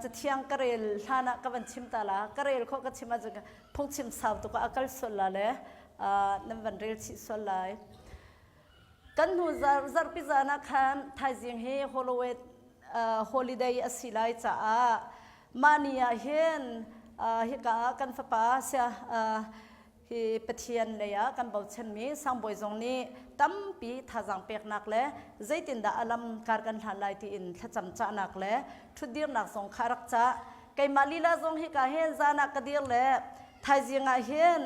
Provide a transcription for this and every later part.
cathiang ka rel hlan ah ka van chim ta la. Ka rel khawh ka chim ahcun phungchim sau tuk ah a kal sual la le nan van rel chih sual lai. Kan hnu zarhpi zan ah khan thaizing hi Holloway holiday a si lai caah mah ni ah hin hika ah kan fapa sia hi Pathian lei ah kan bochanmi sangbawi zong nih tampi thazaang peknak le zeitindah a lam kar kan hlan lai tiin thlacam cahnak le ṭhutdirnak zong kha a rak cah. Keimah lila zong hika hin zan ah ka dir le thaizing ah hin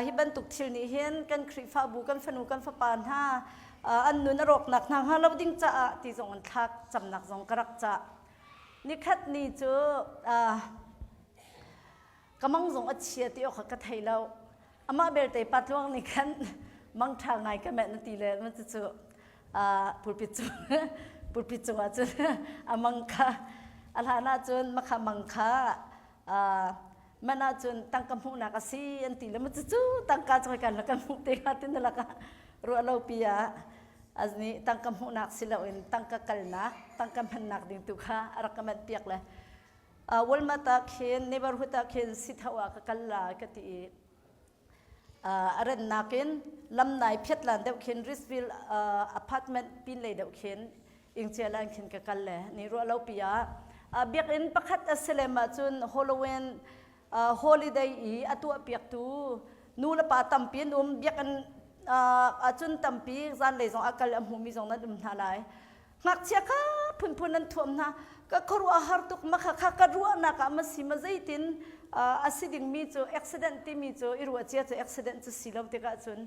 hi bantuk thil nih hin kan Khrihfabu kan fanu kan fapa hna an nun a rawknak hna hnga lo ding caah ti zong in thlak camnak zong ka rak cah. Nikhat ni cu ka mang zong a chia ti awk ka thei lo amah belte pa tluang nih khan mang ṭha ngai ka menh na ti le ma cu pulpit cung pulpit cungah cun a mang kha a hlan ah cun makha mang kha man ah cun tangka hmuhnak a si an ti le ma cu tangka cu kan la kan hmuh te hnga tin laka ruah lo pi ah azni tangka hmuhnak si loin tangka kalnak tangka hmannak ding tu kha a rak ka manh piak le Walmart ah khin neighborhood ah khin sitho ah ka kal la ka ti i a rennak in lamnai phiatlan deuh khin Richville apartment pin lei deuh khin ingcialan khin ka kal le ni ruah lo pi ah biakinn pakhat a si lem ahcun Halloween holiday i a tuah piaktu nu le pa tampi an um biakinn ahcun tampi zanlei zong a kal a hmumi zong nan um hna lai Ngakchia kha phunphun an thuam hna. Ka khuaruah har tuk ma kha kha ka ruahnak ah ma si ma zeitin a si dingmi cu accident timi cu i ruah cia cu accident cu si lo tikah cun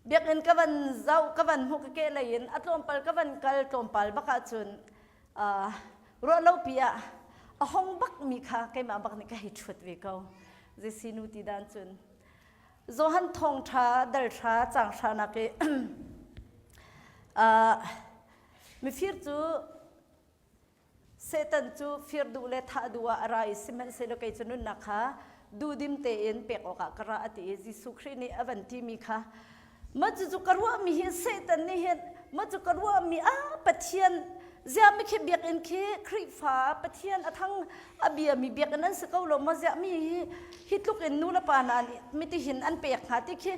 biakinn ka van zoh ka van hmuh ka ke lei in a tlawmpal ka van kal tlawmpal bak ahcun ruah lo pi ah a hong bak mi kha keimah bak nih ka hei ṭhut ve ko zeisi nu ti dan cun Johan thawngṭha dalhra caanghra nak i mifir cu Satan cu fir duh le thah duh ah a ra i sihmanhsehlaw kei cu nunnak kha duhdim tein pek awkah ka ra a ti i Jesuh Khrih nih a van timi kha ma cucu ka ruahmi hi Satan nih hin ma cu ka ruahmi ah Pathian ziah mi khi biakinn khi Khrihfa Pathian a thang a biami biakinn an si ko lo maw ziah mi hi hi tluk in nu le pa hna nih mitihin an pek hnga ti khi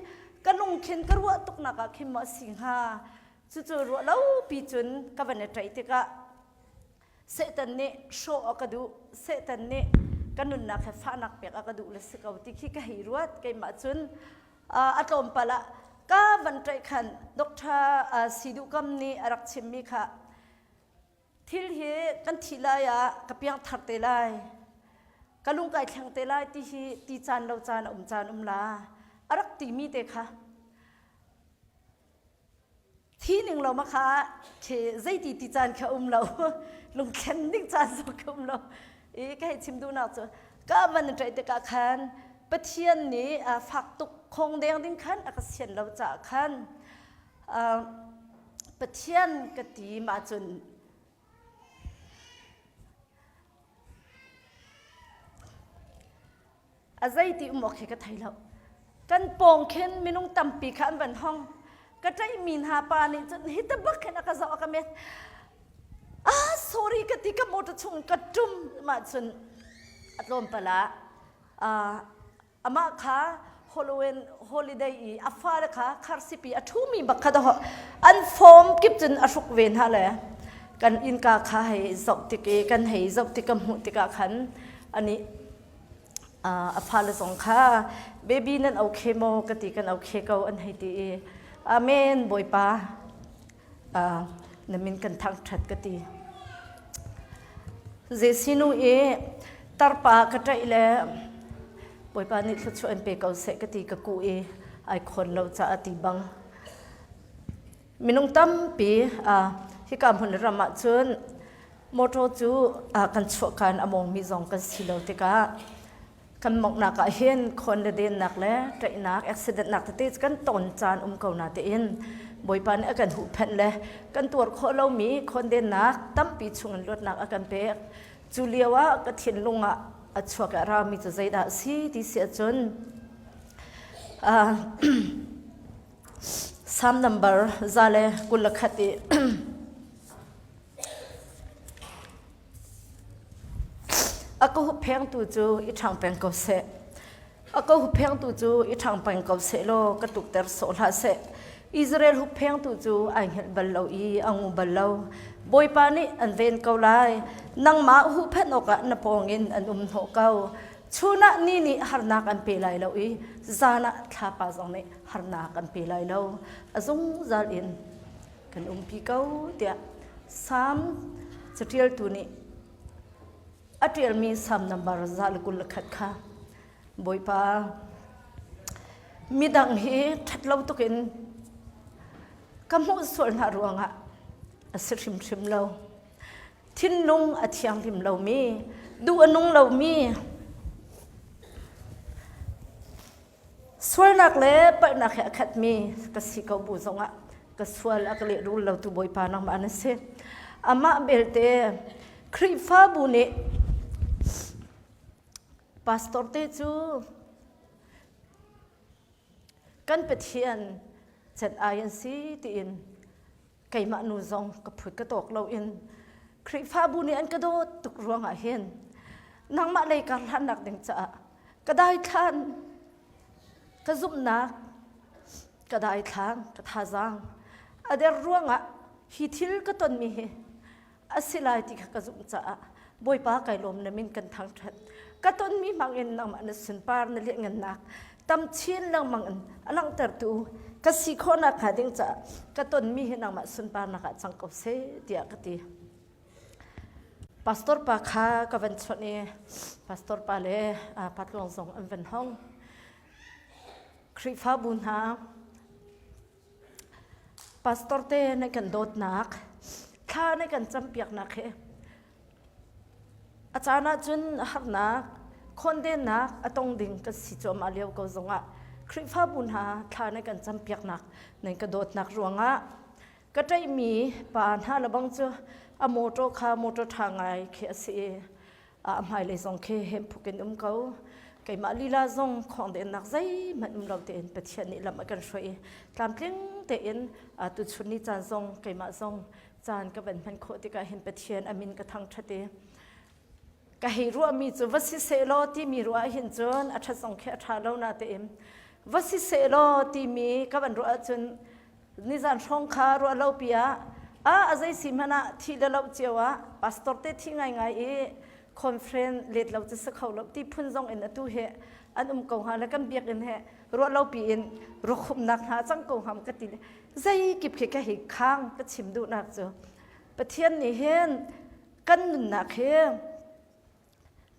ka lungkhin ka ruah tuknak ah khin maw a si hnga cucu ruah lo pi cun ka van i ṭaih tikah Satan nih hrawh a ka duh Satan nih ka nunnak he fahnak pek a ka duh le si ko ti khi ka hei ruat keimah cun a tlawmpal ah ka van ṭaih khan Doctor Siduhkam nih a rak chimmi kha thil hi kan thih lai ah ka piangthar te lai ka lung kai thleng te lai ti hi ti caan lo caan a um caan um la a rak timi te kha thi ning lo ma kha khi zeiti ti caan kha um lo lungthlen ding caan zong kha um lo i ka hei chim duhnak cu ka van ṭaih tikah khan Pathian nih fak tuk khong deng ding khan a ka sian lo caah khan Pathian ka ti mah cun a zeiti um awk hi ka thei lo kan pawng khin minung tampi kha an van hong ka ṭaihmi hna pa nih cun hi ta bak khin a ka zoh a ka met ah sorry ka ti ka motor chung ka ṭum mah cun a tlawmpal ah amah kha Halloween holiday i a fale kha kharsipi a ṭhumi bak kha dawh an form kip cun a hruk ve hna le kan innka kha hei zoh tik i kan hei zoh tik ka hmuh tikah khan ani a fale zong kha baby nan okay maw ka ti kan okay ko an hei ti i amen bawipa na min kan thangṭhat ka ti. Zesinu i tarpa ka ṭaih le Bawipa nih thluachuah in pe ko seh ka ti ka kuh i ai khawn lo caah ti bang. Minung tampi hika hmun le ram ah cun motor cu kan chuahka in a mawngmi zong kan si lo tikah kan monghnak ah hin khawn le dennak le ṭaihnak accidentnak tete cu kan ton caan um ko na tein Bawipa nih a kan huhphenh le kan tuar khawh lomi khawndennak tampi chungin luatnak a kan pek cu lio ah ka thinlung ah a chuak i a rami cu zeidah a si ti si ahcun Psalm number 121 i. A ka hupphengtu cu i ṭhang peng ko seh. A ka hupphengtu cu i ṭhang peng ko seh law ka tukter sawh hlah seh. Israel hupphengtu cu ai hngilh bal lo i a ngu bal lo. Bawipa nih an ven ko lai. Nangmah huhphenh awkah na pawngin an um hnawh ko. Chun ah ni nih harnak an pe lai lo i zan ah thlapa zong nih harnak an pe lai lo. A zungzal in kan umpi ko tiah Salm caṭialtu nih a ṭialmi Salm nambar 121 kha Bawipa midang hi ṭhat lo tukin ka hmuh sual hna ruangah a si hrimhrim lo. Thinlung a thianghlim lomi, duh a nung lomi, Sualnak le palhnak he a khatmi ka si ko bu zongah ka sual a ka lehrul lotu Bawipa nangmah na si. Amah belte Khrihfabu nih pastor te cu kan Pathian cet ai an si tiin keimah nu zong ka phut ka tawk loin Khrihfabu nih an ka dawt tuk ruangah hin nangmah lei kar hlannak ding caah ka daithlan ka zumhnak ka daithlang ka thazaang a der ruangah hi thil ka tonmi hi a si lai ti kha ka zumh caah Bawipa kai lawm na min kan thangṭhat. Ka tonmi hmangin nangmah na sunpar na lianhngannak tam chin lengmang in a langhtertu ka si khawhnak hnga ding caah ka tonmi hi nangmah sunparnak ah cang ko seh tiah ka ti. Pastor pa kha ka van chawnh i pastor pa le patluang zong an van hong. Khrihfabu hna Pastor te na kan dawtnak, thla na kan campiaknak hi a caan ahcun harnak, khawndennak a tong ding kan si cuahmah lio ko zongah Khrihfabu hna thla na kan campiaknak, nan ka dawtnak ruangah ka ṭaihmi pa hna le bang cu a motor kha motor ṭha ngai khi a si i a hmailei zong khi hemphuk in um ko keimah lila zong khawngdennak zeihmanh um lo tein Pathian nih lam a kan hruai i tlamtling tein tuchun ni caan zong keimah zong caan ka van hman khawh tikah hin Pathian a min ka thangṭhat i ka hei ruahmi cu va si sehlaw timi ruah hin cun a ṭhat zong khi a ṭha lo na tein va si sehlaw timi ka van ruah ahcun nizan hrawng kha ruah lo pi ah a a zei si hmanh ah thi le lo cio ah pastor te thi ngaingai i conference let lo cu si kho lo ti phun zong in atu he an um ko hnga le kan biakinn he ruah lo pi in ruakhumnak hna cang ko hngam ka ti zei kip khi ka hi khang ka chim duhnak cu Pathian nih hin kan nunnak hi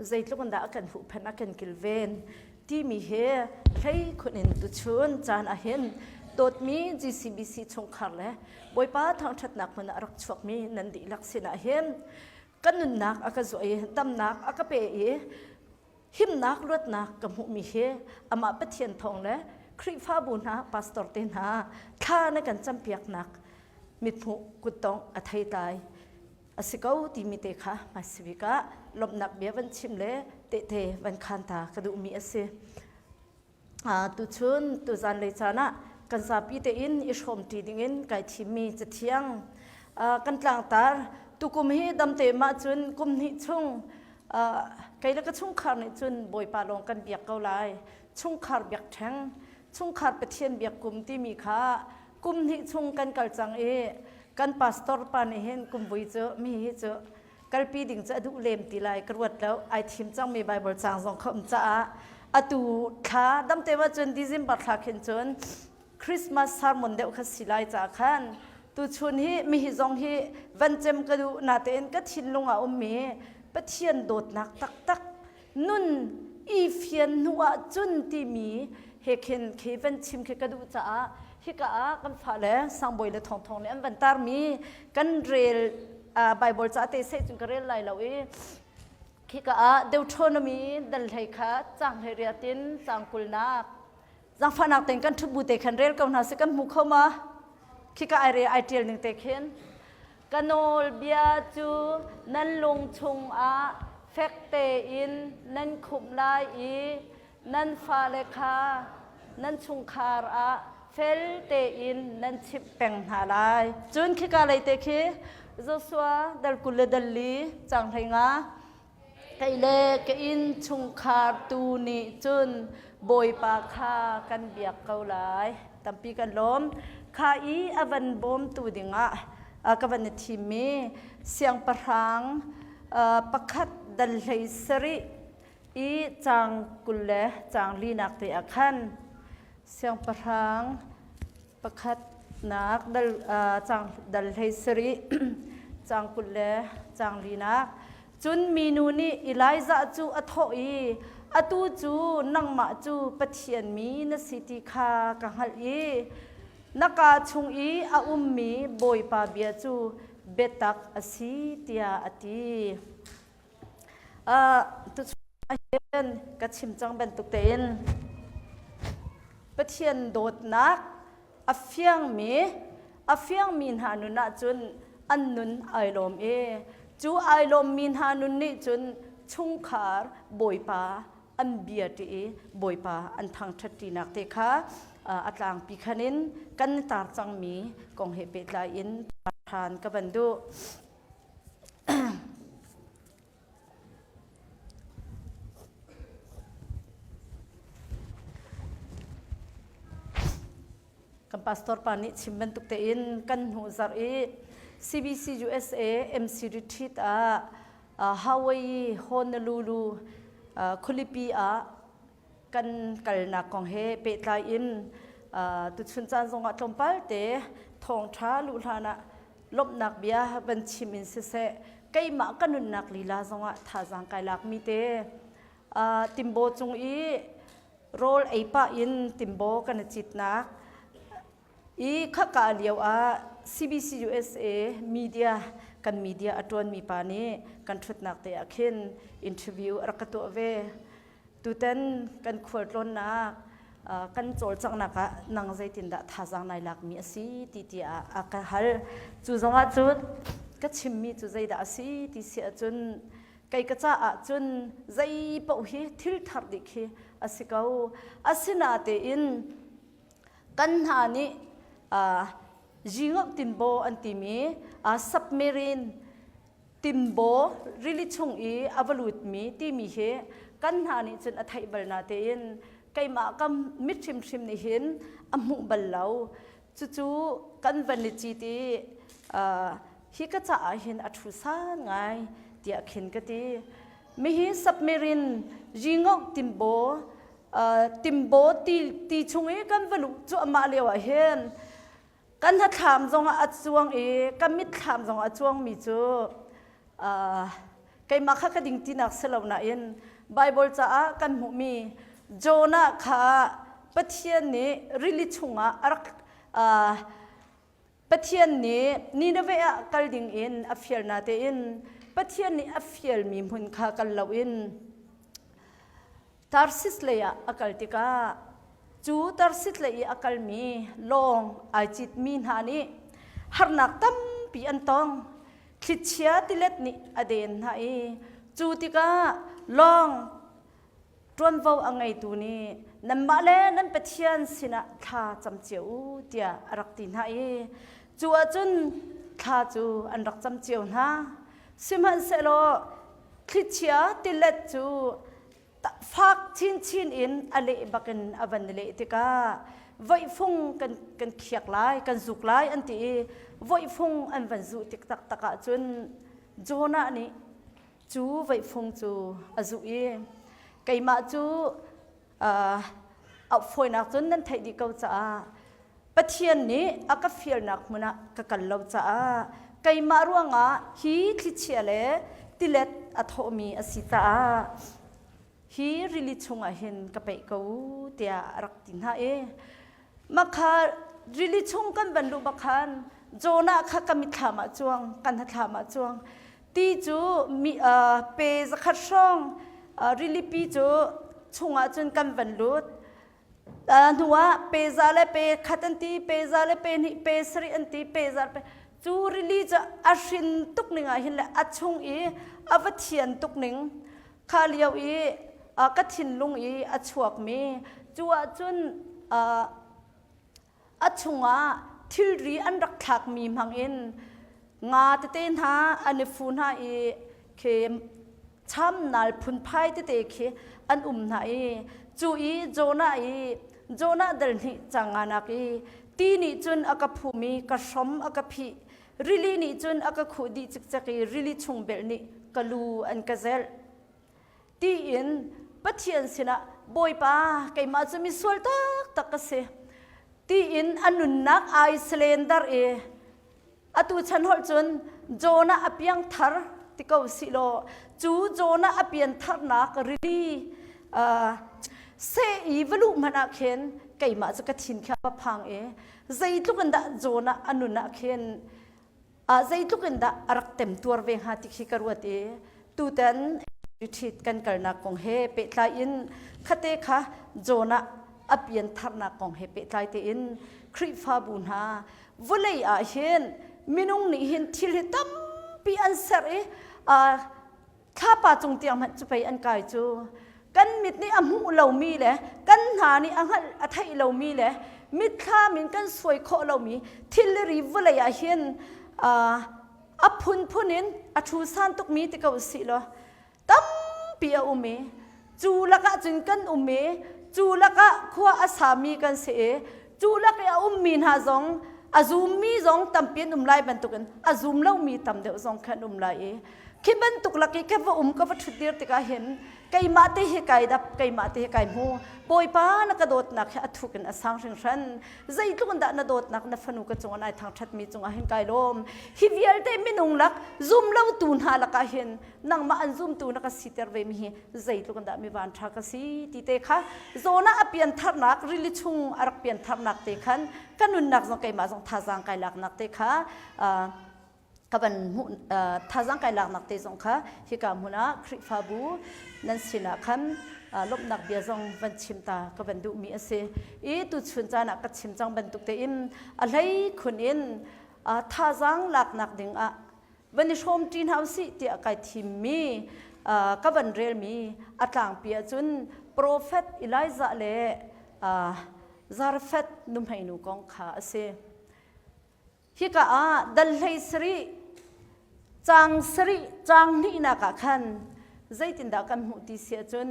zeitluk in dah a kan huhphenh a kan kilven timi hi hleikhun in tuchun caan ahhin dawtmi GCBC chungkhar le Bawipa thangṭhatnak hmun ah a rak chuakmi nan dihlak sinah hin ka nunnak a ka zuah i damnak a ka pe i himnak luatnak ka hmuhmi hi amah Pathian thawng le Khrihfabu hna pastor te hna thla na kan campiaknak mithmuh kuttongh a theitlai a si ko timi te kha hmaisabik ah lawmhnak bia van chim le tehte van khan ta ka duhmi a si. Tuchun tuzan lei caan ah kan zapi tein i hrawmṭi dingin kai thimmi cathiang kan tlangtar tukum hi damte mah cun kum hnih chung kei le ka chungkhar nih cun Bawipa lawng kan biak ko lai chungkhar biak ṭheng chungkhar Pathian biak kum timi kha kum hnih chung kan kal cang i kan pastor pa nih hin kumvui cu mi hi cu kalpi ding cu a duh lem ti lai ka ruat lo ai thim cangmi Bible cang zong kha um caah atu thla damte wa cun December thla khin cun Christmas sermon deuh kha si lai ca khan tuchun hi mi hi zong hi van cem ka duh natein ka thinlung ah ummi Pathian dawtnak taktak nun i fian hnu ah cun timi he khin khi van chim khi ka duh caah hika ah kan fale sangbawi le thongthong nih an van tarmi kan rel Bible ca te seh cun ka rel lai lo i khika ah Deuteronomy dal hlei khat cang hlei riatin cang kulnak zangfahnak tein kan ṭhut bu te khan rel ko hna si kan hmu kho ma khika ai re ai ṭial ning te khin Ka nawlbia cu nan lung chungah fek tein nan khumh lai i nan fale kha nan chungkhar ah fel tein nan chimh peng hna lai. Cun khika lei te khi Joshua dal 20 le dal li cang hlei nga. Kei le ka innchungkhar tu nih cun Bawipa kha kan biak ko lai. Tampi kan lawm. Kha i a van bawmtu dingah ka van i thimmi siangpahrang pakhat dal hlei sarih i caang 20 le caang linak te ah khan siangpahrang pakhatnak dal caang dal hlei sarih caang 20 le caang linak cun minu nih Elijah cu a thawh i atu cu nangmah cu Pathian mi na si ti kha ka hngalh i na kaa chung i a ummi Bawipa bia cu biatak a si tiah a ti. Tuchun ka chim cang bantuk tein Pathian dawtnak a fiangmi a fiangmi hna nun ahcun an nun ai lawm i cu ai lawmmi hna nun nih cun chungkhar Bawipa an bia ṭi i Bawipa an thangṭhat ṭinak te kha a tlangpi khan in kan tar cangmi kong he pehtlai in ṭhan ka van duh. Kan pastor pa nih chim bantuk tein kan hnu zarh i CBC USA MC retreat ah Hawaii Honolulu khualipi ah kan kalnak kong he pehtlai in tuchun caan zongah tlawmpal te thawngṭha luh hlan ah lawmhnak bia van chim in siseh keimah ka nunnak lila zongah thazaang kai lakmi te timbaw cung i rawl ei pah in timbaw kan i citnak i khaka lio ah CBC USA media kan media a ṭuanmi pa nih kan ṭhutnak te ah khin interview a rak ka tuah ve. Tutan kan khualtlawnnak kan cawlcanghnak ah nang zeitindah thazaang nai lakmi a si ti tiah a ka hal. Cu zongah cun ka chimmi cu zeidah a si ti si ahcun kei ka caah cun zei paoh hi thil thar dih khi a si ko. Asinatein kan hna nih Yingok Tinbaw an timi submarine Timbaw rili chung i a va lutmi timi hi kan hna nih cun a theih bal na tein keimah ka mit hrimhrim nih hin a hmuh bal lo. Cucu kan van i cit i hi ka caah hin a ṭhu san ngai tiah khin ka ti. Mihi submarine Yingok Timbaw Timbaw ti, ti chung i kan va luh cu amah lio ah hin Kan hnathlam zongah a cuang i ka mitthlam zongah a cuangmi cu keimah kha ka ding tinak si lo nain Baibal caah kan hmuhmi Jonah kha Pathian nih rili chungah a rak Pathian nih Nineveh ah kal ding in a fial na tein Pathian nih a fialmi hmun kha kal loin Tarsis lei ah a kal tikah cu Tarsis lei i a kalmi lawng ai citmi hna nih harnak tampi an tong. Thlichia tilet nih a den hna i cu tikah lawng ṭuanvo a ngeitu nih nanmah le nan Pathian sinah thla cam cio u tiah a rak ti hna i cu ahcun thla cu an rak cam cio hna. Sihmanhsehlaw thlichia tilet cu fak chinchin in a leh bakin a van leh tikah voihfung kan kan khiak lai kan zuk lai an ti i voihfung an van zuh tik taktak ahcun Jonah nih cu voihfung cu a zuh i keimah cu uh, fawinak cun nan theih dih ko caah Pathian nih a ka fialnak hmun ah ka kal lo caah keimah ruangah hi thlichia le tilet a thawhmi a si caah hi rili chungah hin ka peih ko tiah a rak ti hna i makha rili chung kan van luh bak khan Jonah kha ka mitthlam ah cuang kan hnathlam ah cuang ti cu mi pe zakhat hrawng rilipi cu chungah cun kan van lut hnu ah pe za le pe khat an ti pe za le pe hnih pe sarih an ti pe za pe cu rili cu a hrin tuk ning ah hin le a chung i a va thian tuk ning kha lio i ka thinlung i a chuakmi cu ah cun a chungah thilri an rak thlakmi hmangin nga tete hna an i fu hna i khi. Chamnal phunphai tete khi an um hna i cu i Jonah i Jonah dal hnih canganak i ti nih cun a ka phum i ka hrom a ka phih rili nih cun a ka khuh dih cikcek i rili chung belh nih ka lu an ka zelh tiin Pathian sinah Bawipa keimah cu misual taktak ka si tiin a nunnak ai surrender i Atu chan holh cun Jonah a piangthar ti ko sih law cu Jonah a piantharnak rili seh i va luh hmanh ah khin keimah cu ka thin khi a va phang i zeitluk in dah Jonah a nun ah khin zeitluk in dah a rak temtuar ve hnga ti khi ka ruat i tutan retreat kan kalnak kong he pehtlai in khate kha Jonah a piantharnak kong he pehtlai tein Khrihfabu hna vawlei ah hin minung nih hin thil hi tampi an ser i thlapa cung tiang hmanh cu pei an kai cu kan mit nih a hmuh lomi le kan hna nih a hngalh a theih lomi le mitthlam in kan suai khawh lomi thil le ri vawlei ah hin a phunphun in a thu san tukmi ti ko sih law tampi a um i cu lakah cun kan um i cu lakah khua a sami kan si i cu lak i a ummi hna zong a zummi zong tampi an um lai bantukin a zum lomi tam deuh zong khan um lai i khi bantuk lak i ka va um ka va ṭhutdir tikah hin keimah te hi kai dap keimah te hi kai hmu Bawipa na ka dawtnak hi a thuk in a sang hringhran zeitluk in dah na dawtnak na fanu ka cungah nai thangṭhatmi cungah hin kai lawm hi vialte minung lak zum lotu hna lakah hin nangmah an zumtu na ka siter ve mi hi zeitluk in dah mi van ṭha ka si ti te kha zawn ah a piantharnak rili chung a rak piantharnak te khan ka nunnak zong keimah zong thazaang kai laknak te kha ka van hmuh thazaang kai laknak te zong kha hika hmun ah Khrihfabu nan sinah khan lawmhnak bia zong van chim ta ka van duhmi a si i tuchun caan ah ka chim cang bantuk tein a hlei khun in thazaang laknak ding ah van i hrawmṭi hna usih tiah kai thimmi ka van relmi a tlangpi ahcun profet Elijah le Zarephath nuhmeinu kong kha a si. Hika ah dal hlei sarih caang sarih caang hnihnak ah khan zeitindah kan hmuh ti si ahcun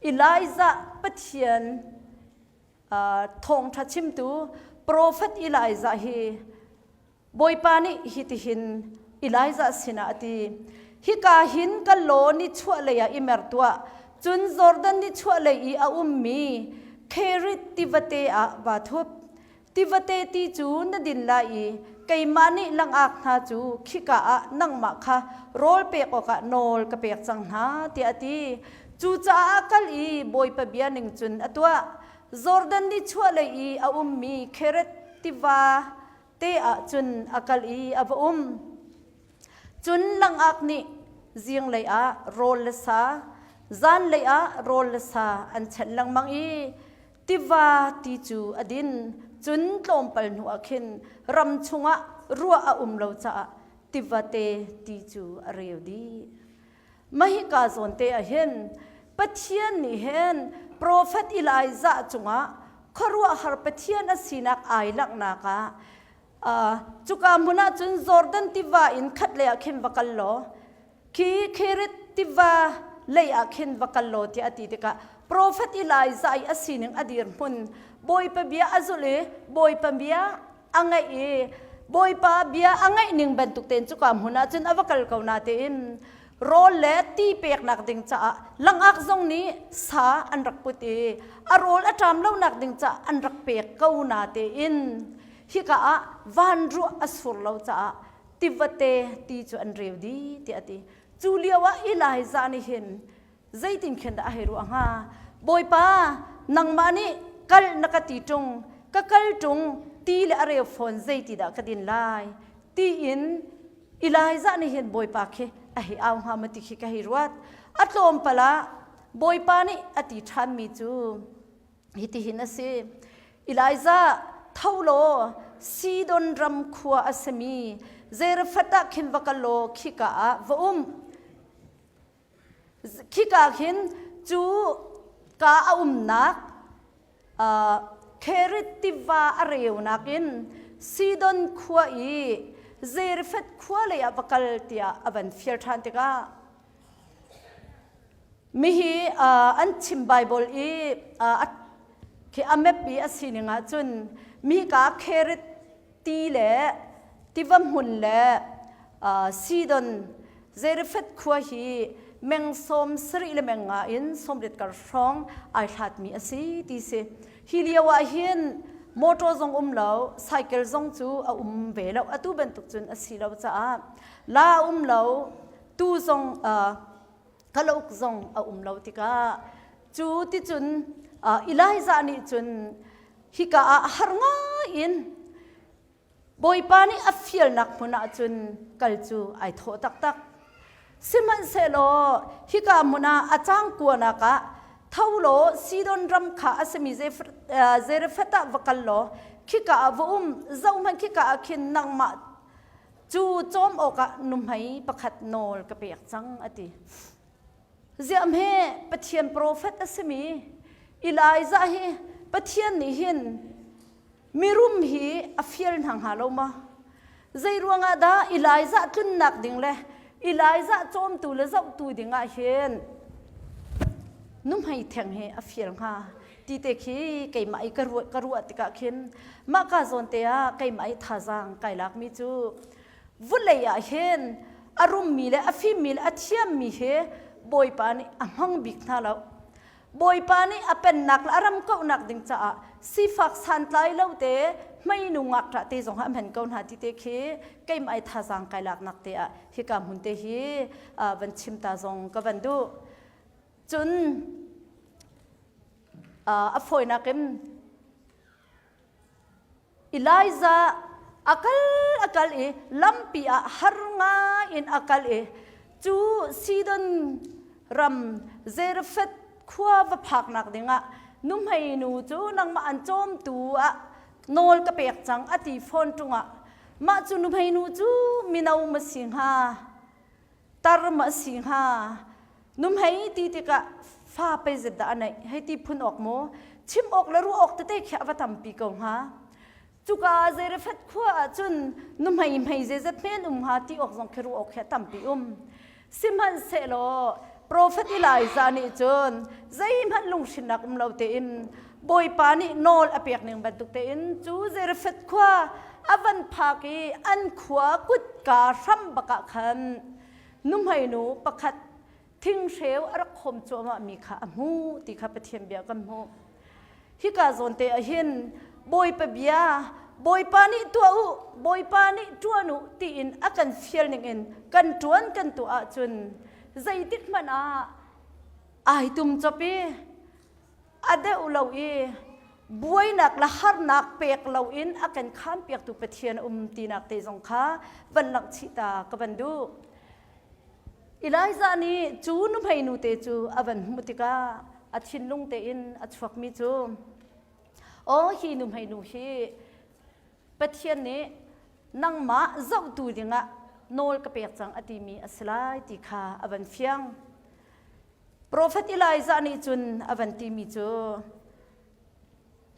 Elijah Pathian thawngṭha chimtu profet Elijah hi Bawipa nih hitihin Elijah sinah a ti, Hika hin kal law nichuahlei ah i mer tuah, cun Jordan nichuahlei i a ummi Kherith tivate ah vaa thup. Tivate ti cu na din lai i keimah nih langak hna cu khika ah nangmah kha rawl pek awkah nawl ka pek cang hna, tiah a ti. Cucaah a kal i Bawipa bia ning cun a tuah. Jordan nichuahlei i a ummi Kherith tiva te ah cun a kal i a va um. Cun langak nih zinglei ah rawl le sa, zanlei ah rawl le sa an chanh lengmang i tiva ti cu a din. Cun tlawmpal hnuah khin ram chungah ruah a um lo caah tivate ti cu a reu dih. Mahika zawn te ah hin Pathian nih hin profet Elijah cungah khuaruahhar Pathian a sinak ai langhnak ah cuka hmun ah cun Jordan tiva in khat lei ah khin va kal law khi Kherith tiva lei ah khin va kal law tiah a ti tikah profet Elijah i a sining a dirhmun Bawipa bia a zulh i Bawipa bia a ngaih i Bawipa bia a ngaih ning bantuk tein cuka hmun ah cun a va kal ko na tein rawl le ti peknak ding caah langak zong nih sa an rak put i a rawl a ṭam lonak ding caah an rak pek ko na tein hika ah van ruah a sur lo caah tivate ti cu an reu dih tiah a ti. Cu lio ah Elijah nih hin zeitin khin dah a hei ruah hnga bawipa nangmah nih kal na ka ti ṭung ka kal ṭung ti le a reu fawn zeiti dah ka din lai tiin Elijah nih hin bawipa khi a hei au hnga maw ti khi ka hei ruat a tlawmpal ah bawipa nih a ti ṭhanmi cu hitihin a si Elijah tho law Sidon ram khua a simi Zarephath ah khin va kal law khika ah va um Khika khin cu ka a umnak Kherith tiva a reunak in Sidon khua i Zarephath khua lei ah va kal tiah a van fial ṭhan tikah. Mihi an chim Bible i khi a map i a sining ah cun mi ka Kherit ti le tiva hmun le Sidon Zarephath khua hi meng 70 le meng nga in 80 kar hrawng ai hlatmi a si ti si. Hi lio ah hin motor zong um lo, cycle zong cu a um ve lo. Atu bantuk cun a si lo caah la um lo, tu zong kalauk zong a um lo tikah cu ticun Elijah nih cun hika ah har ngai in Bawipa nih a fialnak hmun ah cun kal cu ai thawh taktak. Sihmanhsehlaw hika hmun ah a cang kuanak ah tho law Sidon ram kha a simi Zarephath ah va kal law khika ah va um zohhmanh khika ah khin nangmah cu cawm awkah nuhmei pakhat nawl ka pek cang a ti. Ziah hme Pathian profet a simi Elijah hi Pathian nih hin mirum hi a fial hna hnga lo ma? Zei ruangah dah Elijah tlunnak ding le Elijah cawmtu le zohtu dingah hin nuhmei theng hi a fial hnga ti te khi keimah i ka ruah tikah khin mah ka zawn te ah keimah i thazaang kai lakmi cu vulei ah hin a rummi le a fimmi le a thiammi hi Bawipa nih a hmang bik hna lo. Bawipa nih a pennak le a ram kauhnak ding caah sifak santlai lo te hmeinu ngakṭah te zong ha hman ko hna ti te khi keimah i thazaang kai laknak te ah hika hmun te hi van chim ta zong ka van duh. Cun a fawinak in Elijah a kal a kal i lampi ah har ngai in a kal i cu Sidon ram Zarephath khua va phaknak dingah nuhmei nu cu nangmah an cawmtu ah nawl ka pek cang a ti fawn ṭungah mah cu nuhmei nu cu mino ma si hnga tar ma si hnga Numhei ti tikah fa pei zet dah a neih hei ti phun awk maw chim awk le ruah awk tete khi a va tampi ko hnga cuka Zarephath khua ah cun nuhmei hmei zeizat hmen um hnga ti awk zong khi ruah awk khi a tampi um sihmanhsehlaw profet Elijah nih cun zeihmanh lunghrinnak um lo tein Bawipa nih nawl a pek ning bantuk tein cu Zarephath khua a van phak i an khua kutka hram bak ah khan nuhmeinu pakhat thinghreu a rak khawm cuahmahmi kha a hmuh ti kha Pathian bia kan hmuh. Hika zawn te ah hin Bawipa bia Bawipa nih tuah u Bawipa nih ṭuan u tiin a kan fial ningin kan ṭuan kan tuah ahcun zeitik hmanh ah ai tum cop i a deuh lo i buainak le harnak pek loin a kan khaanpiaktu Pathian um tinak te zong kha van langh chih ta ka van duh. Elijah nih cu nuhmei nu te cu a van hmuh tikah a thinlung tein a chuakmi cu aw hi nuhmei nu hi Pathian nih nangmah zohtu dingah nawl ka pek cang a timi a si lai ti kha a van fiang. Profet Elijah nih cun a van timi cu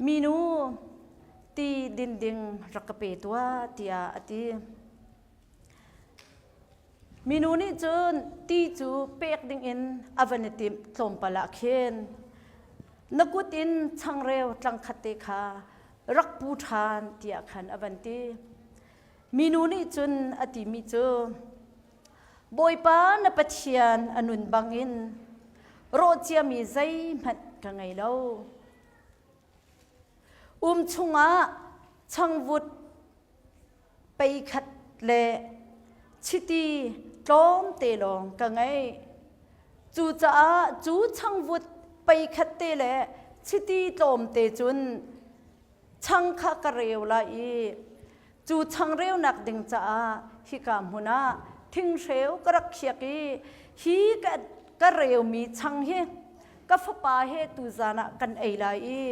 minu ti din ding rak ka pe tuah tiah a ti. Minu nih cun ti cu pek dingin a van i timh tlawmpal ah khin na kut in changreu tlangkhat te kha rak pu ṭhan tiah khan a van ti. Minu nih cun a timi cu Bawipa na Pathian a nun bangin rawh ciami zeihmanh ka ngei lo. Um chungah changvut peikhat le chiti tlawmte lawng ka ngei. Cucaah cu changvut peikhat te le chiti tlawmte cun chang kha ka reu lai i cu changreunak ding caah hika hmun ah thinghreu ka rak khiak i hi ka, ka reumi chang hi ka fapa he tuzan ah kan ei lai i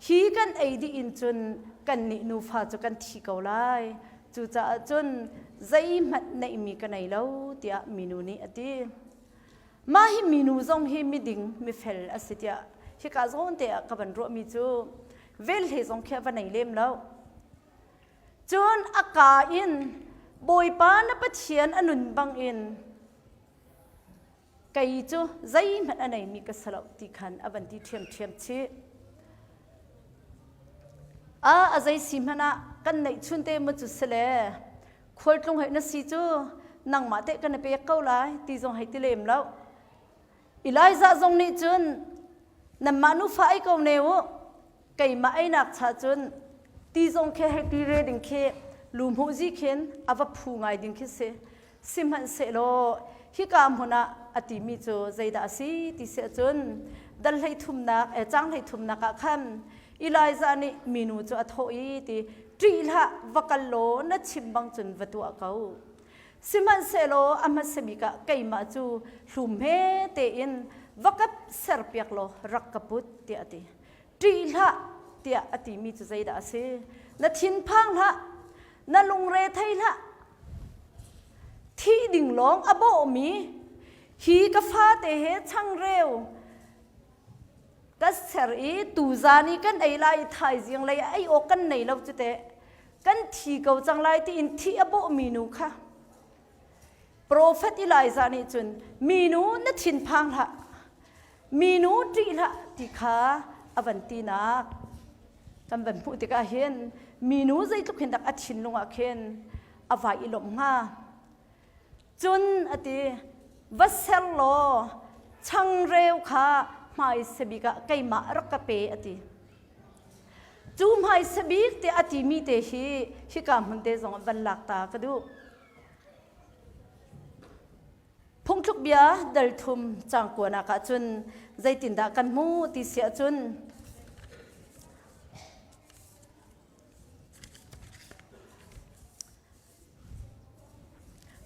hi kan ei dih in cun kannih nufa cu kan thi ko lai cucaah cun zeihmanh neihmi ka nei lo tiah minu nih a ti Mah hi minu zong hi miding mifel a si tiah hika zawn te ah ka van ruahmi cu velhle zong khi a va nei lem lo. Cun a ka in Bawipa na Pathian a nun bangin. Kei cu zeihmanh a neimi ka si lo ti khan a van ti ṭhiamṭhiam chih. A a zei si hmanh ah kan neihchun te mu cu si le khualtlung hei na si cu nangmah teh kan i pek ko lai ti zong hei ti lem lo. Elijah zong nih cun nanmah nufa ei ko ne u keimah einak cha cun ti zong khi hei ti re ding khi lu hmuh zi khin a va phu ngai ding khi si sihmanhsehlaw hika hmun ah a timi cu zeidah a si ti si ahcun dal hlei thumnak eh cang hlei thumnak ah khan Elijah nih minu cu a thawh i ti ṭih hlah va kal law na chim bang cun va tuah ko Sihmanhsehlaw a hmasa bik ah keimah cu hlum he tein va ka serpiak law rak ka put tiah a ti. Ṭih hlah tiah a timi cu zeidah a si? Na thinphang hlah, na lungre thei hlah. Thih ding lawng a bawhmi hi ka fate he changreu ka ser i tuzan i kan ei lai i thaizing lei ah ei awk kan nei lo cu teh. Kan thi ko cang lai tiin thih a bawhmi nu kha Profet Elijah nih cun minu na thinphang hlah, minu ṭih hlah ti kha a van tinak kan van hmuh tikah hin minu zeitluk hin dak a thinlung ah khin a vai i lawmh hnga. Cun a ti, va ser law changreu kha hmaisa bik ah keimah rak ka pe a ti. Cu hmaisa bik tiah a timi te hi hika hmun te zong ah van lak ta ka duh. Phungthluk bia dal thum cang kuanak ah cun zeitindah kan hmuh ti si ahcun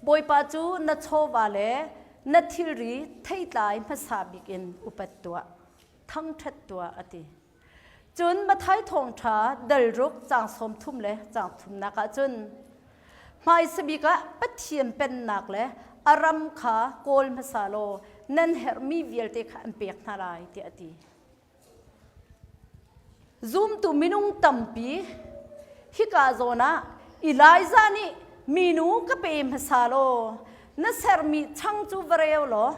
Bawipa cu na chawva le na thilri theitlai hmasa bik in upat tuah, thangṭhat tuah a ti. Cun Matthai thawngṭha dalruk caang 30 le caang thumnak ah cun hmaisa bik ah Pathian pennak le a ram kha kawl hmasa law nan herhmi vialte kha an pek hna lai tiah a ti. Zumtu minung tampi hika zawn ah Elijah nih minu ka pe hmasa law na sermi chang cu va reu law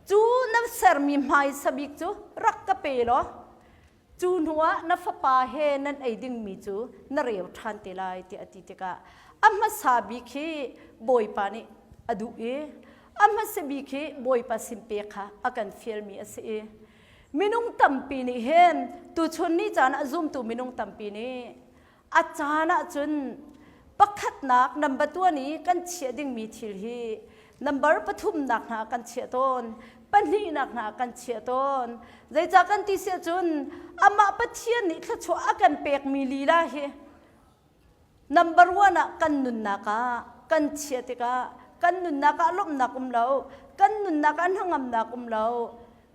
cu na sermi hmaisa bik cu rak ka pe law cu hnuah na fapa he nan ei dingmi cu na reu ṭhan te lai tiah a ti tikah a hmasa bik hi Bawipa nih a duh i a hmasa bik hi Bawipa sin pek kha a kan fialmi a si i minung tampi nih hin tuchun ni caan ah zumtu minung tampi nih A caan ahcun pakhatnak number tuan i kan chiah dingmi thil hi number pathumnak hna kan chiah tawn, pahnihnak hna kan chiah tawn. Zeicah kan ti si ahcun amah Pathian nih thluachuah a kan pekmi lila hi number one ah kan nunnak ah kan chiah tikah kan nunnak ah lawmhnak um lo, kan nunnak ah hnangamnak um lo,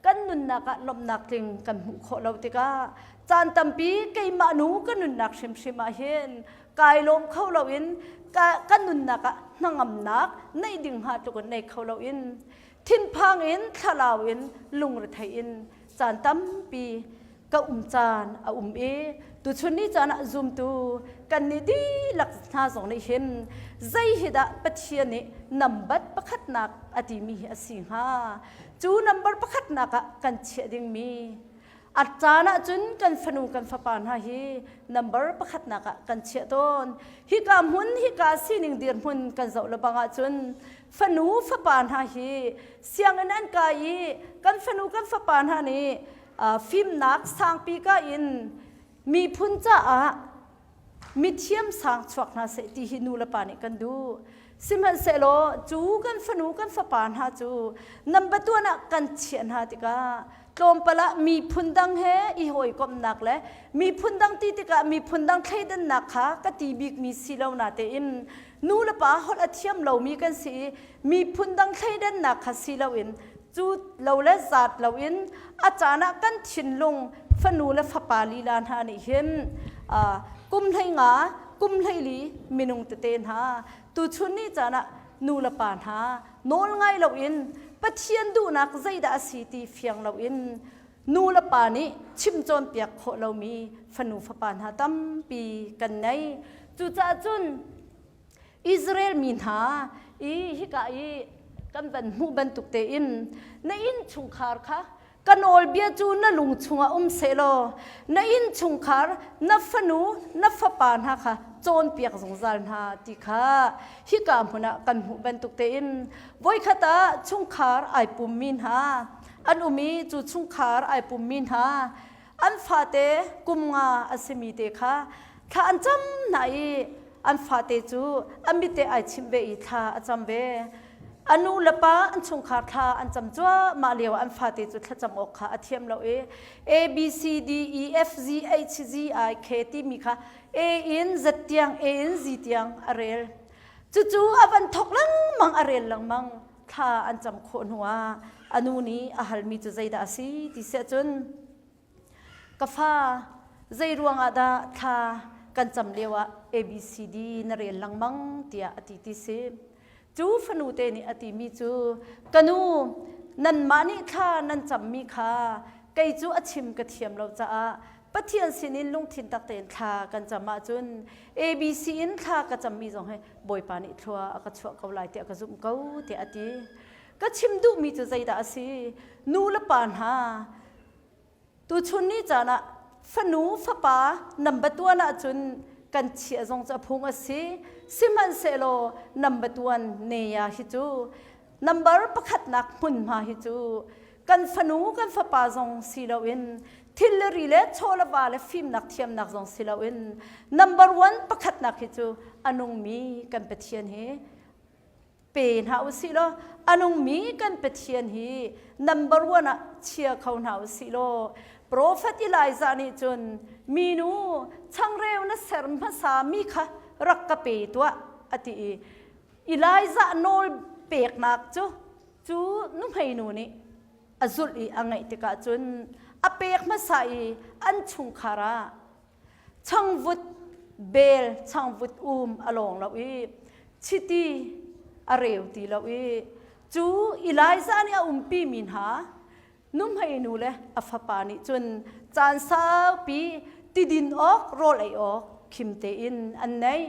kan nunnak ah lawmhnak tling kan hmuh khawh lo tikah caan tampi keimah nu ka nunnak hrimhrim ah hin kai lawm kho loin ka, ka nunnak ah hnangamnak neih ding hnga tluk in nei kho loin thinphang in thlalau in lungrethei in caan tampi ka um caan a um i tuchun ni caan ah zumtu kan nih dihlak hna zong nih hin zei hi dah Pathian nih nambat pakhatnak a timi hi a si hnga cu number pakhatnak ah kan chiah dingmi a caan ah cun kan fanu kan fapa hna hi number pakhatnak ah kan chiah tawn hika hmun hika sining dirhmun kan zoh le bang ahcun fanu fapa hna hi sianginn an kai i kan fanu kan fapa hna nih fimnak sangpi ka in miphun caah mithiam sang chuak hna seh ti hi nu le pa nih kan duh sihmanhsehlaw cu kan fanu kan fapa hna cu number tuan ah kan chiah hna tikah tlawmpal ah miphun dang he i hawikomhnak le miphun dang ti tikah miphun dang thleidannak kha ka ti bikmi si lo na tein nu le pa holh a thiam lomi kan si i miphun dang thleidannak kha si loin cu lo le zaat loin a caan ah kan thinlung fanu le fapa lila hna nih hin kum hlei nga kum hlei li minung tete hna tuchun ni caan ah nu le pa hna nawl ngai loin Pathian duhnak zeidah a si ti fiang loin nu le pa nih chim cawnpiak khawh lomi fanu fapa hna tampi kan nei cucaah cun Israel mi hna i hika i. kan van hmuh bantuk tein na innchungkhar kha ka nawlbia cu na lung chungah um sehlaw na innchungkhar na fanu na fapa hna kha cawnpiak zungzal hna ti kha hika hmun ah kan hmuh bantuk tein voikhat ah chungkhar ai pummi hna an um i cu chungkhar ai pummi hna an fate kum nga a simi te kha thla an cam hna i an fate cu a mit te ai chimh ve i thla a cam ve. A nu le pa an chungkhar thla an cam cuahmah lio an fate cu thlacam awk kha a thiam lo i A B C D E F G H G I K timi kha A in Z tiang A in Z tiang a rel. Cucu a van thok lengmang a rel lengmang thla an cam khawh hnuah a nu nih a halmi cu zeidah a si ti siah cun ka fa zei ruangah dah thla kan cam lioah ABCD na rel lengmang tiah a ti ti si. Cu fanu te nih a timi cu ka nu nanmah nih thla nan cammi kha kei cu a chim ka thiam lo caah Pathian sinin lungthin tak tein thla kan cam ahcun ABC in thla ka cammi zong hi Bawipa nih thlua a ka chuah ko lai tiah ka zumh ko tiah a ti. Ka chim duhmi cu zeidah a si? Nu le pa hna tuchun ni caan ah fanu fapa number tuan ahcun kan chiah zong cu a phung a si. Sihmanhsehlaw number tuan neya hi cu number pakhatnak hmunhma hi cu kan fanu kan fapa zong si loin thil le ri le chaw le va le fimnak thiamnak zong si loin number one pakhatnak hi cu a nungmi kan Pathian hi pe hna u sih law a nungmi kan Pathian hi number one ah chia kho hna u sih law Prophet Elijah nih cun minu changreu na ser hmasa mi kha rak ka pe tuah a ti i Elijah nawl peknak cu cu nuhmeinu nih a zulh i a ngaih tikah cun a pek hmasa i an chungkhar ah changvut bel changvut um a lawng lo i chiti a reu ti lo i cu Elijah nih a umpi mi hna nuhmeinu le a fapa nih cun caan saupi tidin awk rawl ei awk khim tein an nei.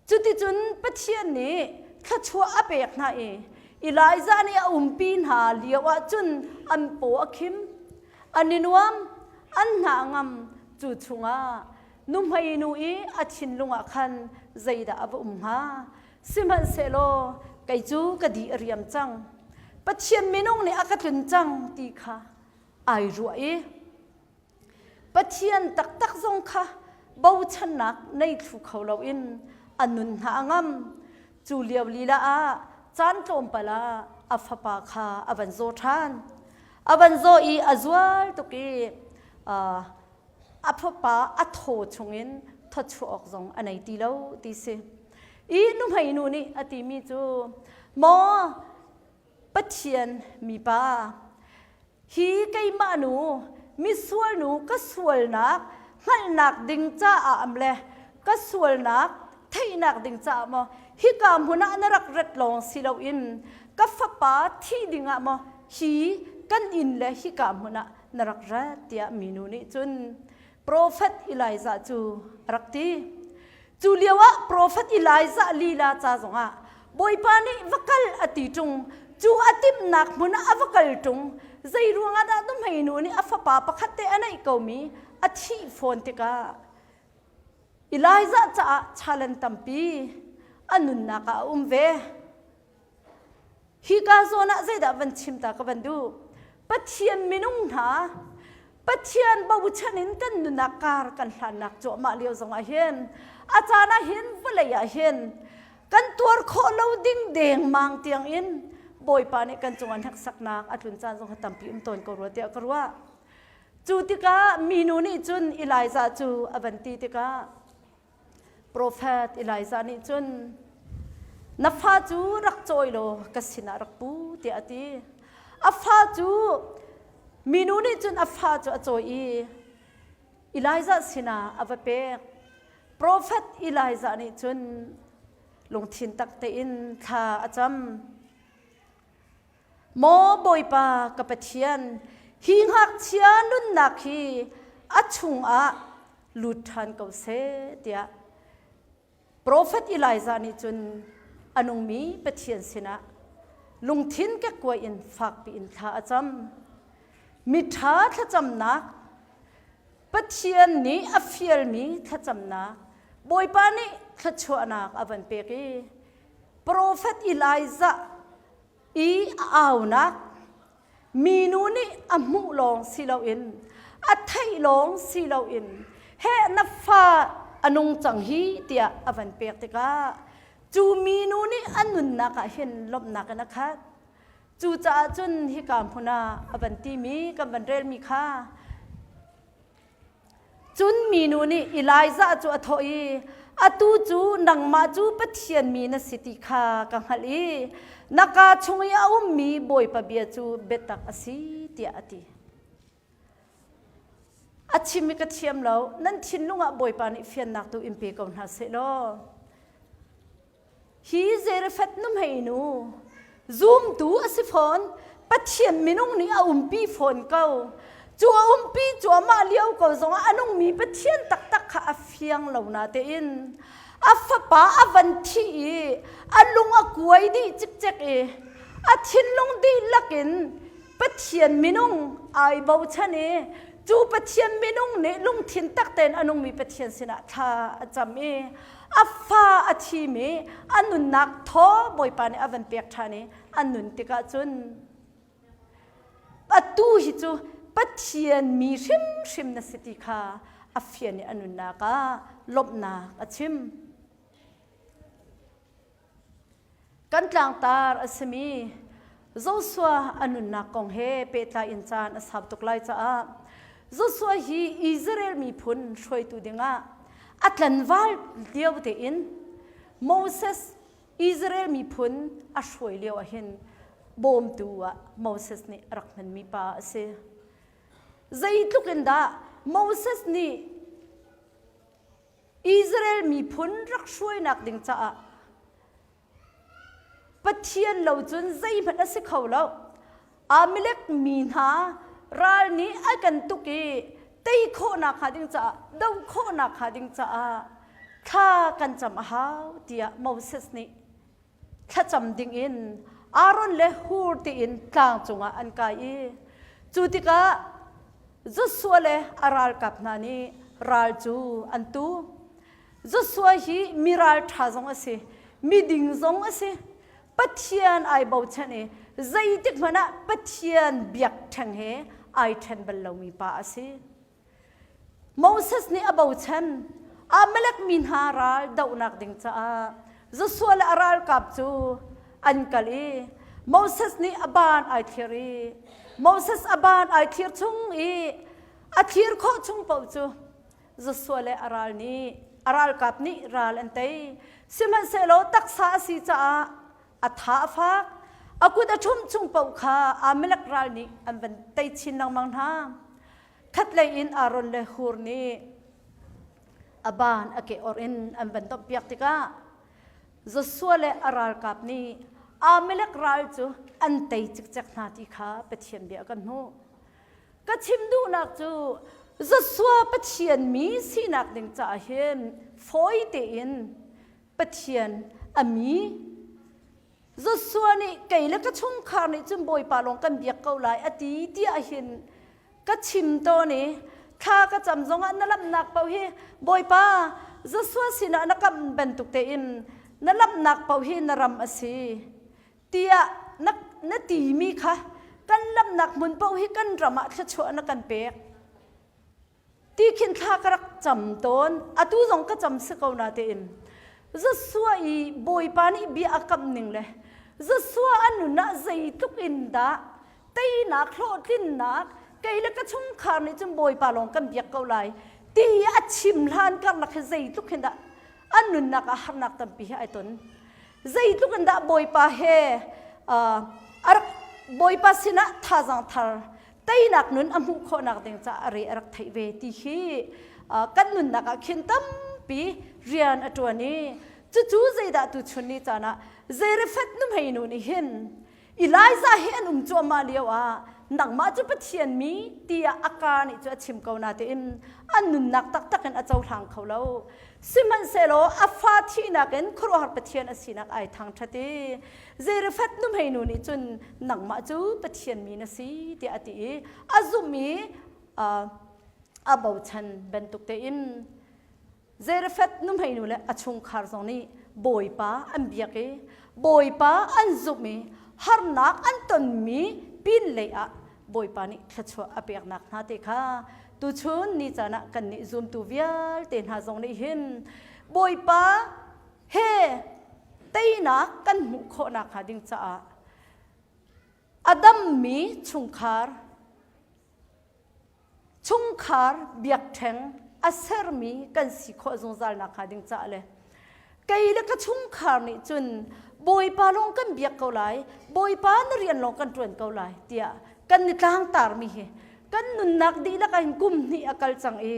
Cuticun Pathian nih thluachuah a pek hna i Elijah nih a umpi hna lio ah cun an paw a khim, an i nuam, an hna a ngam. Cu chungah nuhmeinu i a thinlung ah khan zeidah a va um hnga? Sihmanhsehlaw kei cu ka di a riam cang. Pathian minung nih a ka tlun cang ti kha ai ruah i Pathian taktak zong kha bochannak nei thlu kho loin a nun hna a ngam. Cu lio lila ah caan tlawmpal ah a fapa kha a van zaw ṭhan. A van zaw i a zual tuk i a fapa a thaw chungin thawchuah awk zong a nei ti lo ti si. I nuhmei nu nih a timi cu maw Pathian mipa Hi keimah nu misual nu ka sualnak hngalhnak ding caah am le ka sualnak theihnak ding caah maw hika hmun ah na rak rat lawng si loin ka fapa thih ding ah maw hi kan inn le hika hmun ah na rak rat tiah minu nih cun profet Elijah cu a rak ti. Cu lioah profet Elijah lila ca zongah Bawipa nih va kal a ti ṭung. Cu a timhnak hmun ah a va kal ṭung. Zei ruangah dah nuhmeinu nih a fapa pakhat te a neih komi a thih fawn tikah Elijah caah challenge tampi a nunnak ah a um ve. Hika zawn ah zeidah van chim ta ka van duh? Pathian minung hna Pathian bochan in kan nunnak kar kan hlannak cuahmah lio zong ah hin a caan ah hin vawlei ah hin kan tuar khawh lo ding dengmang tiang in Bawipa nih kan cungah hneksaknak a tlun caan zong tampi um tawn ko rua tiah ka ruah. Cu tikah minu nih cun Elijah cu a van ti tikah Profet Elijah nih cun na fa cu rak cawi law ka sinah rak pu tiah a ti. A fa cu minu nih cun a fa cu a cawi i Elijah sinah a va pek. Profet Elijah nih cun lungthin tak tein thla a cam. Maw Bawipa ka Pathian, hi ngakchia nunnak hi a chungah lut ṭhan ko seh tiah profet Elijah nih cun a nungmi Pathian sinah. lungthin kekkuai in fakpi in thla a cam. Miṭha thlacamnak Pathian nih a fialmi thlacamnak Bawipa nih thluachuahnak a van pek i profet Elijah i a aunak minu nih a hmuh lawng si loin a theih lawng si loin heh na fa a nung cang hi tiah a van pek tikah cu minu nih a nunnak ah hin lawmhnak in a khat. Cucaah cun hika hmun ah a van timi kan van relmi kha Cun minu nih Elijah cu a thawh i, Atu cu nangmah cu Pathian mi na si ti kha ka hngalh i na kaa chung i a ummi Bawipa bia cu biatak a si, tiah a ti. A chim i ka thiam lo, nan thinlung ah Bawipa nih fiannak tu in pe ko hna seh law. Hi Zarephath nuhmei nu, zumtu a si fawn, Pathian minung nih a umpi fawn ko. Cu a umpi cuahmah lio ko zongah a nungmi Pathian taktak kha a fiang lo natein a fapa a van thih i a lung a kuai dih cikcek i a thinlung dihlak in Pathian minung ai bochan i cu Pathian minung nih lungthin tak tein a nungmi Pathian sinah thla a cam i a fa a thimi a nunnak thaw Bawipa nih a van pek ṭhan i a nun tikah cun atu hi cu Pathian mi hrimhrim na si ti kha a fian i a nunnak ah lawmhnak a chim. Kan tlangtar a simi Joshua a nunnak kong he pehtlai in caan a sau tuk lai caah Joshua hi Israel miphun hruaitu dingah a tlanval lio tein Moses Israel miphun a hruai lio ahhin bawmtu ah Moses nih a rak hmanmi pa a si. Zeitluk in dah Moses nih Israel miphun rak hruainak ding caah Pathian lo cun zeihmanh a si kho lo. Amalek mi hna ral nih a kan tuk i tei khawhnak hnga ding caah doh khawhnak hnga ding caah thla kan cam a hau tiah Moses nih thlacam dingin Aaron le Hur tiin tlang cungah an kai i cu tikah Joshua le a ralkap hna nih ral cu an tu. Joshua hi mi ralṭha zong a si, miding zong a si. Pathian ai bochan i zeitik hmanh ah Pathian biakṭheng he ai ṭhen bal lomi pa a si. Moses nih a bochan. Amalek mi hna ral dohnak ding caah Joshua le a ralkap cu an kal i Moses nih a ban ai thlir i Moses a ban ai thlir chung i a thlir khawh chung paoh cu Joshua le a ral nih a ralkap nih ral an tei. Sihmanhsehlaw taksa a si caah a tha a fak. A kut a ṭhum chung paoh kha Amalek ral nih an van tei chin lengmang hna. Khatlei in Aaron le Hur nih a ban a ke or in an van domhpiak tikah Joshua le a ralkap nih Amalek ral cu an tei cikcek hna ti kha Pathian bia kan hmuh. Ka chim duhnak cu Joshua Pathian mi sinak ding caah hin fawi tein Pathian a mi Joshua nih kei le ka chungkhar nih cun Bawipa lawng kan biak ko lai a ti tiah hin ka chim tawn i thla ka cam zongah na lamnak paoh hi Bawipa Joshua sinah na kamh bantuk tein na lamnak paoh hi na ram a si tiah na, na timi kha kan lamnak hmun paoh hi kan ram ah thluachuah na kan pek Ti khin thla ka rak cam tawn. Atu zong ka cam si ko na tein. Joshua i Bawipa nih bia a kamh ning le Joshua a nun ah zeitluk in dah teinak hlawhtlinnak kei le ka chungkhar nih cun Bawipa lawng kan biak ko lai ti a chim hlan karlak hi zeitluk hin dah an nunnak ah harnak tampi hi ai ton. Zeitluk in dah Bawipa he uh, a rak Bawipa sinah thazaang thar teinak nun a hmuh khawhnak ding caah a re a rak theih ve ti hi kan nunnak ah khin tampi rian a ṭuan i cucu zeidah tuchun ni caan ah Zarephath nuhmei nu nih hin Elijah hi an um cuahmah lio ah Nangmah cu Pathian mi tiah a kaa nih cu a chim ko natein a nunnak taktak in a cohlang kho lo. Sihmanhsehlaw a fa thihnak in khuaruahhar Pathian a sinak ai thangṭhat i Zarephath nuhmeinu nih cun nangmah cu Pathian mi na si tiah a ti i a zumh i a bochan bantuk tein Zarephath nuhmeinu le a chungkhar zong nih Bawipa an biak i Bawipa an zumh i harnak an tonmi pinlei ah Bawipa nih thluachuah a peknak hna te kha tuchun ni caan ah kannih zumtu vialte hna zong nih hin Bawipa he teinak kan hmuh khawh nakhnga ding caah a dammi chungkhar chungkhar biakṭheng a sermi kan si khawh zungzal nakhnga ding caah le kei le ka chungkhar nih cun Bawipa lawng kan biak ko lai Bawipa na rian lawng kan ṭuan ko lai tiah kan i tlangtarmi hi kan nunnak dihlak ah hin kum hnih a kal cang i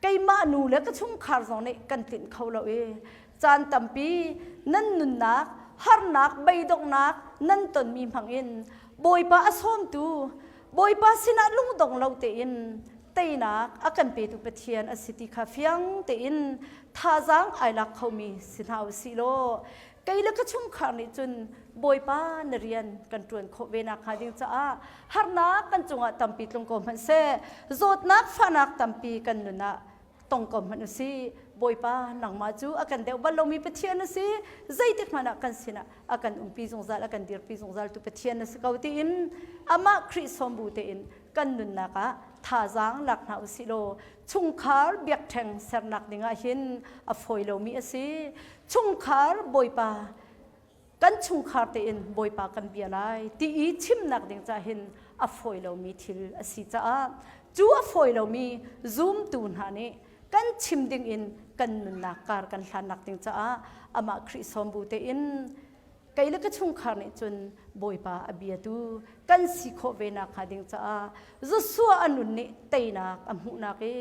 keimah nu le ka chungkhar zong nih kan tlinh kho lo i caan tampi nan nunnak harnak beidonghnak nan tonmi hmangin Bawipa a sawmtu Bawipa sinah lungdong lo tein teinak a kan petu Pathian a si ti kha fiang tein thazaang ai lak khomi si hna u sih law kei le ka chungkhar nih cun Bawipa na rian kan ṭuan khawh ve nakhnga ding caah harnak kan cungah tampi tlung ko hmanh seh zawtnak fahnak tampi kan nun ah tong ko hmanh u sih Bawipa nangmah cu a kan deuh bal lomi Pathian na si zeitik hmanh ah kan sinah a kan umpi zungzal a kan dirpi zungzal tu Pathian na si ko tiin amah Khrih sawmbu tein kan nunnak ah thazaang lak hna u sih law chungkhar biakṭheng sernak dingah hin a fawi lomi a si chungkhar Bawipa kan chungkhar tein Bawipa kan bia lai ti i chimnak ding ca hin a fawi lomi thil a si caah cu a fawi lomi zumtu hna nih kan chim ding in kan nunnak kar kan hlannak ding caah amah Khrih sawmbu tein kei le ka chungkhar nih cun Bawipa a biatu kan si khawh ve nakhnga ding caah Joshua a nun nih teinak a hmuhnak i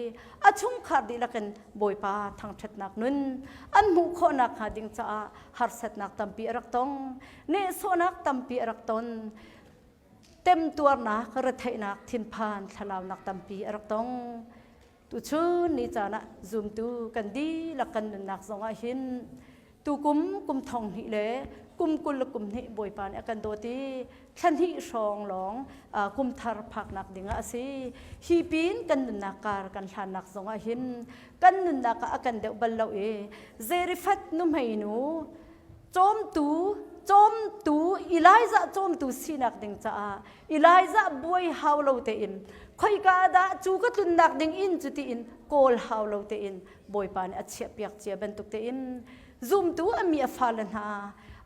a chungkhar dihlak in Bawipa thangṭhatnak nun an hmuh khawh nakhnga ding caah harsatnak tampi a rak tong nehsawhnak tampi a rak ton temtuarnak retheihnak thinphan thlalaunak tampi a rak tong Tuchun ni caan ah zumtu kan dihlak kan nunnak zongah hin tukum kum thong hnih le kum 20 le kum hnih Bawipa nih a kan dawt i thla hnih hrawng lawng kum thar phaknak dingah a si. Hi pin kan nunnak kar kan hlannak zongah hin kan nunnak ah a kan deuh bal lo i Zarephath nuhmeinu cawmtu cawmtu Elijah cawmtu sinak ding caah Elijah buai hau lo tein khoika dah cu ka tlunnak ding inn cu tiin kawl hau lo tein Bawipa nih a chiahpiak cia bantuk tein zumtu a mi a fale hna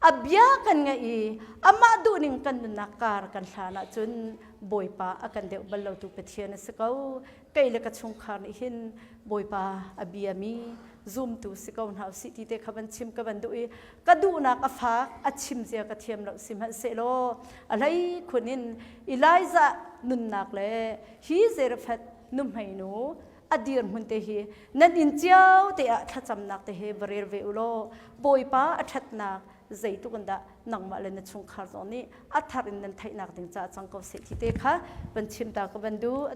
a bia kan ngaih i amah duhning kan nunnak kar kan hlan ahcun Bawipa a kan deuh bal lotu Pathian a si ko kei le ka chungkhar nih hin Bawipa a biami zumtu si ko hna usih ti te kha van chim ka van duh i ka duhnak a fak a chim zia ka thiam lo sihmanhsehlaw a hlei khun in Elijah nunnak le hi Zarephath nuhmeinu a dirhmun te hi nan inn cio te ah thlacamnak te he va rel ve u law Bawipa a ṭhatnak zeitluk in dah nangmah le na chungkhar zong nih a thar in nan theihnak ding caah cang ko seh ti te kha van chim ta ka van duh.